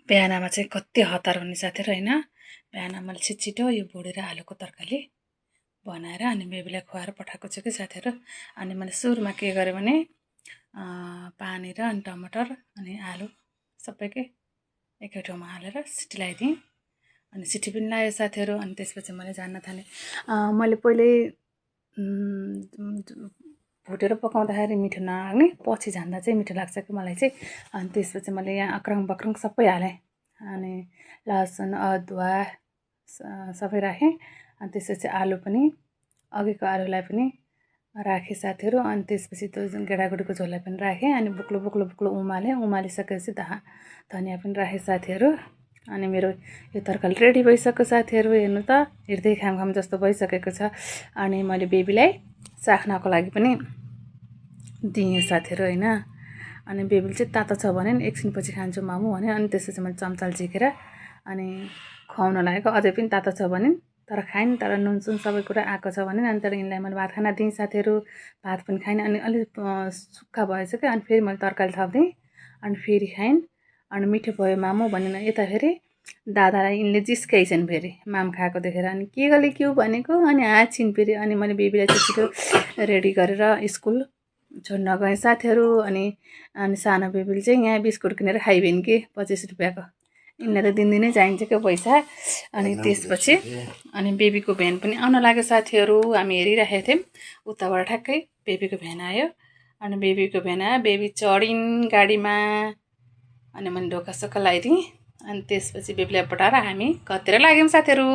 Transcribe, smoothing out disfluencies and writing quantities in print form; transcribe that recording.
बिहानमा चाहिँ कति हतार हुने साथीहरू होइन। बिहान मैले छिटो यो भुँडी र आलुको तरकारी बनाएर अनि बेबीलाई खुवाएर पठाएको छु कि साथीहरू। अनि मैले सुरुमा के गरेँ भने पानी र अनि टमाटर अनि आलु सबैकै एकै ठाउँमा हालेर सिटी लगाइदिएँ। अनि सिटी पनि लगायो साथीहरू। अनि त्यसपछि मैले जान्न थालेँ। मैले पहिल्यै भुटेर पकाउँदाखेरि मिठो नलाग्ने, पछि झान्दा चाहिँ मिठो लाग्छ कि मलाई चाहिँ। अनि त्यसपछि मैले यहाँ अक्रङ बक्रङ सबै हालेँ। अनि लसुन अदुवा सबै राखेँ। अनि त्यसपछि आलु पनि अघिको आलुलाई पनि राखेँ साथीहरू। अनि त्यसपछि त्यो गेडागुडीको झोललाई पनि राखेँ। अनि बुक्लो बुक्लो बुक्लो उमालिसकेपछि धनियाँ पनि राखेँ साथीहरू। अनि मेरो यो तरकारी रेडी भइसक्यो साथीहरू। हेर्नु त हेर्दै खाम जस्तो भइसकेको छ। अनि मैले बेबीलाई चाख्नको लागि पनि दिएँ साथीहरू होइन। अनि बेबीले चाहिँ तातो छ भने नि एकछिनपछि खान्छु मामु भन्यो। अनि त्यसपछि मैले चम्चाले झिकेर अनि खुवाउन लागेको। अझै पनि तातो छ भने तर खाइन्, तर नुनसुन सबै कुरा आएको छ भने। अनि तर यिनलाई मैले भात खाना दिएँ साथीहरू। भात पनि खाइन्। अनि अलिक सुक्खा भएछ क्या। अनि फेरि मैले तरकारी थपिदिएँ। अनि फेरि खाइन्। अनि मिठो भयो मामु भनेन। यता फेरि दादालाई यिनले जिस्काइछन् फेरि माम खाएको देखेर। अनि के गरी के भनेको अनि हाँस्छिन् फेरि। अनि मैले बेबीलाई चाहिँ छिटो रेडी गरेर स्कुल छोड्न गएँ साथीहरू। अनि सानो बेबीले चाहिँ यहाँ बिस्कुट किनेर खाइबेन कि 25 रुपियाँको। यिनलाई त दिनदिनै चाहिन्छ क्या पैसा। अनि त्यसपछि अनि बेबीको भ्यान पनि आउन लाग्यो साथीहरू। हामी हेरिराखेको थियौँ उताबाट ठ्याक्कै बेबीको भ्यान आयो। अनि बेबीको भ्यान आयो, बेबी चढिन् गाडीमा। अनि मैले ढोका सोका लगाइदिएँ। अनि त्यसपछि बेबीलाई पठाएर हामी कतातिर लाग्यौँ साथीहरू।